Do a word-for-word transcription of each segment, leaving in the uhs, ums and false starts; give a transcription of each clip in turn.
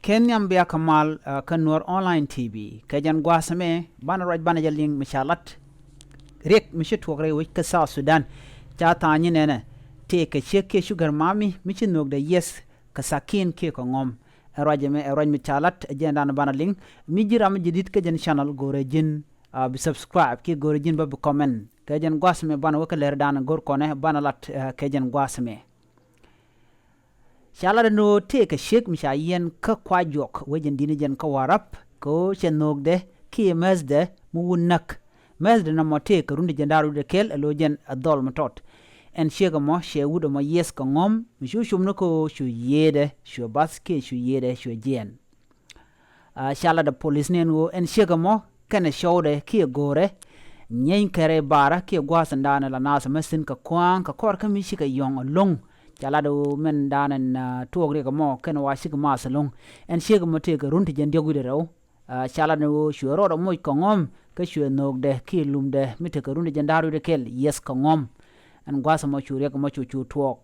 Kɛ nhiam bia kɛ mal kä Nuɔr Online T V kɛ jɛn gua̱a̱th ɛmɛ banɛ ruac banɛ jɛ liŋ mi ca lat. Riɛk mi ci tuɔk rɛy wec kä South Sudan ca tha̱a̱ŋ nyi nɛnɛ tëëkɛ ciek kiɛ sugar mami mi ci nhökdɛ yieth kɛ thakin kiɛ kɛ ŋɔm. Ɛ ruac ɛmɛ ɛ ruac mi ca lat ɛ jɛn dan banɛ liŋ. Mi ji̱ ram mi ji̱ di̱t kä jɛn channel go̱rɛ ji̱n bi subscribe kiɛ go̱rɛ ji̱n bä bi comment. Kɛ jɛn gua̱a̱th ɛmɛ banɛ wä kä lɛr dan go̱r kɔnɛ banɛ lat kɛ jɛn gua̱a̱th ɛmɛ. Ca lat ɛn ɣöö tëëkɛ ciek mi ca yiɛn kä kua juɔk wec ɛn di̱t ni jɛn kä Warap kɛ ɣöö cɛ nhökdɛ kiɛ mɛthdɛ mi wun näk. Mɛthdɛ nɔmɔ tëëkɛ run ti jiɛn da̱ŋ rɛw wi̱cdɛ kɛl ɛ lo̱c jɛn ɛ dhɔl mi tɔt. Ɛn ciek ɛmɔ cɛ wut ɛmɔ yieth kɛ ŋɔ̱m mi cu cop ni kä ɣöö cu yiëëdɛ cuɛ bath kiɛ cu yiëëdɛ cuɛ jiɛɛn. Ca lat ɛ polis ni ɛn ɣöö ɛn ciek ɛmɔ kɛnɛ cɔwdɛ kiɛ go̱o̱rɛ nyieny kɛrɛ barä kiɛ gua̱a̱th ɛn da̱a̱n ɛ la naath ɛmɛ thi̱n kɛ kua̱a̱ŋ kɛ kɔr kä mi cikɛ yɔ̱ŋ ɛlɔ̱ŋ. Ca lat ɛ ɣöö mɛn da̱a̱n ɛn tuɔɔk riɛk ɛmɔ kɛnɛ wa cikɛ maath ɛlɔ̱ŋ. Ɛn ciek ɛmɔ tëëkɛ run ti jiɛn diɔ̱k wi̱cdɛ rɛw. Ca lat ɛn ɣöö cuɛ rɔɔdɛ moc kɛ ŋɔ̱m kä cuɛ nhökdɛ kiɛ lumdɛ mi tekɛ run ti jiɛn da̱ŋ rɛw wi̱cdɛ kɛl yieth kɛ ŋɔ̱m. Ɛn gua̱a̱th ɛmɔ cu riɛk ɛmɔ cu cu tuɔɔk.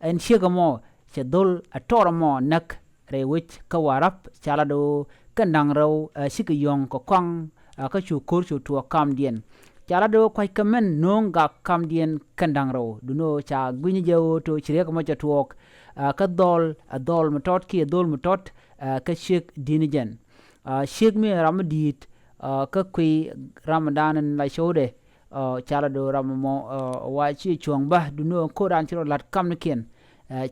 Ɛn ciek ɛmɔ cɛ dhol ɛ tɔr ɛmɔ näk rɛy wec kä Warap ca lat ɣöö kɛn da̱ŋ rɛw ɛ cikɛ yɔ̱ŋ kɛ kɔaŋ ɛ kä cu ko̱r cu tuɔɔk kamdiɛn. Ca lat ɣöö kua̱c kɛ mɛn no̱o̱ŋ gak kamdiɛn kɛn da̱ŋ rɛw duundɛ ɣöö ca gui̱ny jɛ ɣöö to̱ ci riɛk ɛmɔ cɛ tuɔɔk ɛ kä dhɔl ɛ dhɔl mi tɔt kiɛ dhol mi tɔt ɛ kä ciek di̱t ni jɛn. Ciek mi ram mi di̱i̱t kä kui̱ ram mi da̱a̱n in la cowdɛ. Ca lat ɣöö ram ɛmɔ wa ci cuɔ̱ŋ bä duundɛ ɣöö ko̱r dan ci rɔ la̱t kamnikiɛn.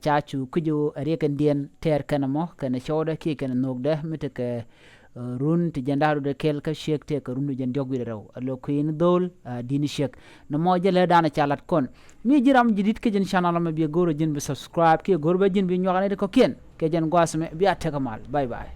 Ca cu kui̱c ɣöö ɛ riɛk ɛn diɛn tɛɛr kɛn ɛmɔ kɛnɛ cɔwdɛ kiɛ kɛnɛ nhökdɛ mi tekɛ run ti jiɛn da̱ŋ rɛw wi̱cdɛ kɛl kä ciek tëëkɛ run ti jiɛn diɔ̱k wi̱cdɛ rɛw ɛ lo̱k kui̱ ni dhol di̱t ni ciek. Nɔmɔ jɛ lɛ da̱a̱n ɛ ca lat kɔn. Mi ji̱ ram ji̱ di̱t kä jɛn channel ɛmɛ biɛ go̱o̱r ɛ ji̱n bi subscribe kiɛ go̱o̱r bä ji̱n bi nyuak nɛy ti kɔ̱kiɛn kɛ jɛn gua̱a̱th ɛmɛ bia tekɛ mal. Bye bye.